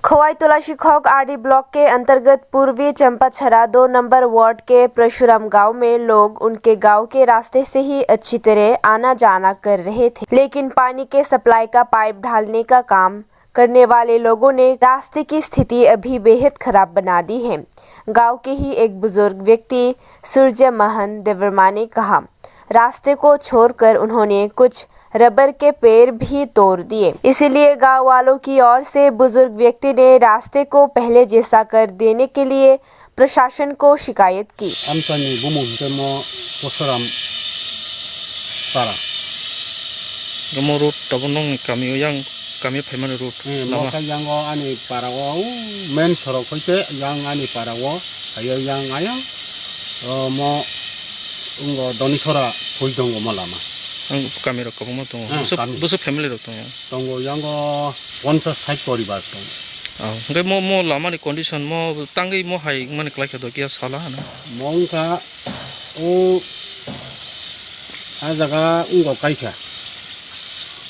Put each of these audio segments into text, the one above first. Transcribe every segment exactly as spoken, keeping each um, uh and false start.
खोवाई तुलासीखोक RD block के अंतर्गत पूर्वी चंपाछरा दो नंबर वार्ड के परशुराम गांव में लोग उनके गांव के रास्ते से ही अच्छी तरह आना जाना कर रहे थे, लेकिन पानी के सप्लाई का पाइप ढालने का काम करने वाले लोगों ने रास्ते की स्थिति अभी बेहद खराब बना दी है। गांव के ही एक बुजुर्ग व्यक्ति सूर्य महन देवर्मा ने कहा, रास्ते को छोड़कर उन्होंने कुछ रबर के पेड़ भी तोड़ दिए, इसीलिए गांव वालों की ओर से बुजुर्ग व्यक्ति ने रास्ते को पहले जैसा कर देने के लिए प्रशासन को शिकायत की। Amchaini bumung hwnkhe mo Posoram para. Omo road tabuk nokni kami o yang kami phaimani road. Eh, lama. Mo khe yang o ani para o, u main sorok hoite yang ani para o, hai o yang ayang, o mo wngkha Donisora phui tongo mo lama. Ang kami rok kwbangma tongo. Eh, bwswk, kami. Bwswk family rok tongo? Tongo yang o ponchas sait poribar tongo. Oh, hwnkhe mo, mo lama ni condition mo tangwi mo hai wngmani kwlai kha do kiya sala hana? Mo wngkha o, a jaga wngkha kaikha.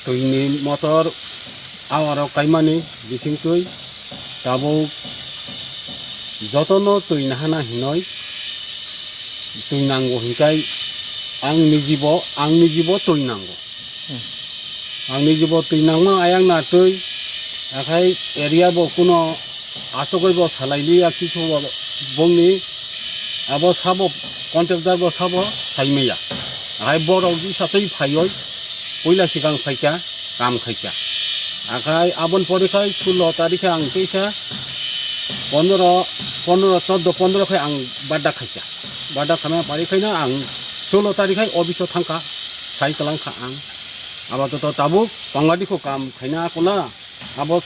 Twi ni motor a aro kaimani bising twi tabuk jotono twi nahana hinoi twi nango hinkai ang nijibo, ang nijibo twi nango. Hmm. Ang nijibo twi nangma ayang na twi, akhai area bo kuno asogoi bo salai liya kisu bo bongni abo sabo contractor bo sabo phaimaya. Akhai borok bisa twi phaioi puila sikang phaikha, kam khaikha. Akhai abon pore khai sullo tarikhe ang teisa pondro, pondro, chordo, pondro khai ang badda khaikha. Badda khana pari khaina ang sullo tarikhe office o thangkha, sai kwlangkha ang. Abo to, to tabuk tongadi kho kam khaina kola, abo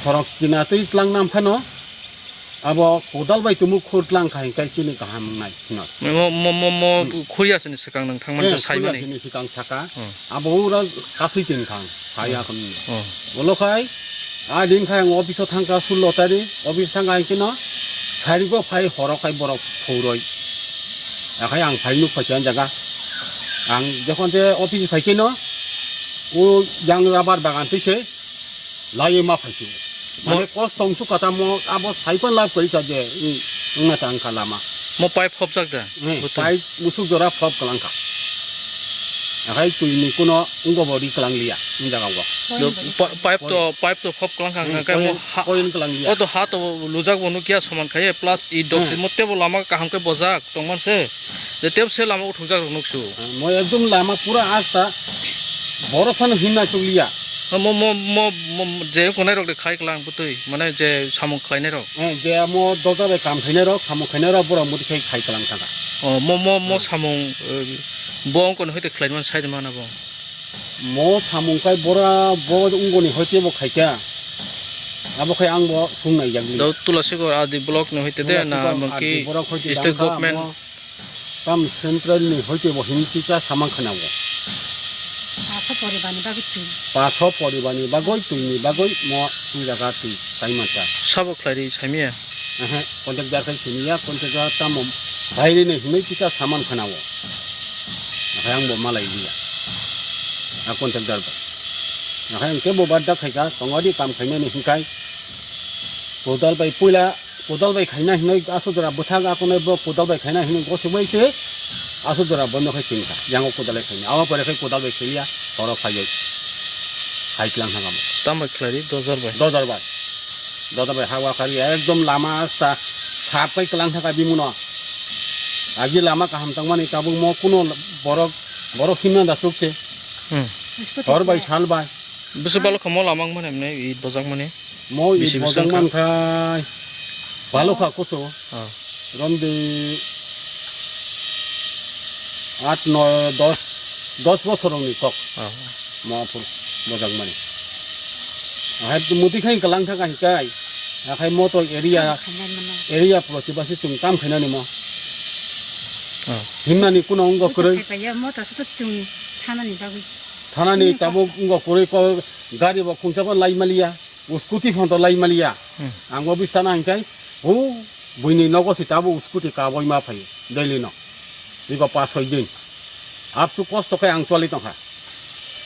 sorok kina twi tlang nam phano, abo kodal bai tumu khur tlang kha hinkai chini kaham nai hino. Mo, mo, mo, mo, hmm, khuri asini swkang nang thangmani. Eh, to saimani. Khuri asini swkang saka. Hmm. Abo ura kasui tin khang, saya, hmm, khon. Hmm. Bolo khai, a din khai ang office o thangkha sullo tari, office thangkha hinkhe no, sari bo phai horo khai borok phuroi. Akhai ang phai nuk phai khe jaga. Ang jokhon je office phai khe no, o yang rubber bagan twi se, laiye ma phai se. Mo- Mane kos tong su kata mo, abo sai pan lab kari ka je, hmm, wngna ta wngkha lama. Mo pipe hopjak da? Hmm, bwtwi. Pipe musuk jora phop kalang kha. Akhai twi ni kuno wngbo bo ri kalang liya, wng jaga go. Do pa-, pipe to, pipe to phop kalang kha, hmm, hwnkhe mo coil, ha, coil kalang liya. O to ha to lujak bo nukya soman khai, plus i dok, hmm, mo tebo lama kaham khe bojak tongman se. Je tebo se lama uthukjak rok nuksu. Mo ekdom lama pura asta borok phano himna chukliya. Mo, mo, mo, mo, je konai rok de khai kalang bwtwi, mane je samung khlainai rok. Eh, je amo doja bai kam khainai rok, samung khainai rok, borok muti khai khai kalang thangkha. Oh, mo, mo, mo, hmm, samung, eh, bo ongkoni hoite khlaimani side mana bo? Mo samung khai bora bo ongkoni hoite bo khaikha. Abo khai ang bo sung nai jagli. Do Tulasigor R D block ni hoite de na, Tulasigor mungki R D block hoite state tangkha, government. Amo tam central ni hoite bo himkisa samang khana bo. Paso poribar ni bagwi twi. Paso poribar ni bagwi twi ni bagwi mo twi jaga twi tai manta. Sabo khlai ri saimiya? Ehe, contractor khai siniya, contractor tamo baire ni hinwi kisa saman khana bo. Akhai ang bo malai liya. A contractor bai. Akhai ang kebo badda khaika, tongodi kam khainani hinkai. Kodal bai puila, kodal bai khaina hinwi asuk jora bwthak akonai bo kodal bai khaina hinwi gosok bai se asuk jora bondo khai tingkha. Yango kodal bai khaina. Abo pore khai kodal bai khailiya, toro phaiwi. Khai tlang thangkha bo. Tam bai khlai ri, dojar bai. Dojar bai. Dojar bai hawa kari ekdom lama asta sap kai tlang thangkha bimuno. Agi lama kaham tangmani tabuk mo kuno borok, borok himna da chukse. Hmm. Hor bai sal bai. Bwswk balo kha mo lama wngmani, emne i bojak mani? Mo i bisi bisi bojak wngkha? Mankha balo kha kusu. Ah. Romdi at, noi, dos, dos bosor ni kok. Ah. Mo aphur bojak mani. Ahai muti khai kalang thang kai kai. Akhai mo to area, area protibasi chung tam khainani mo. Ah. Himnani kuno wngkha kwrwi. Mo to sai paiya, mo to sai to chung thanani bagwi. Thanani tabuk wngkha kwrwi ko gari bo khungsa bo lai maliya, scooty phano lai maliya. Hmm. Ang office thana hinkai, o buini nogo se tabuk scooty kaboi ma phaio daily no. Iko pas soi din. Absu kosto khe ang choli tongkha.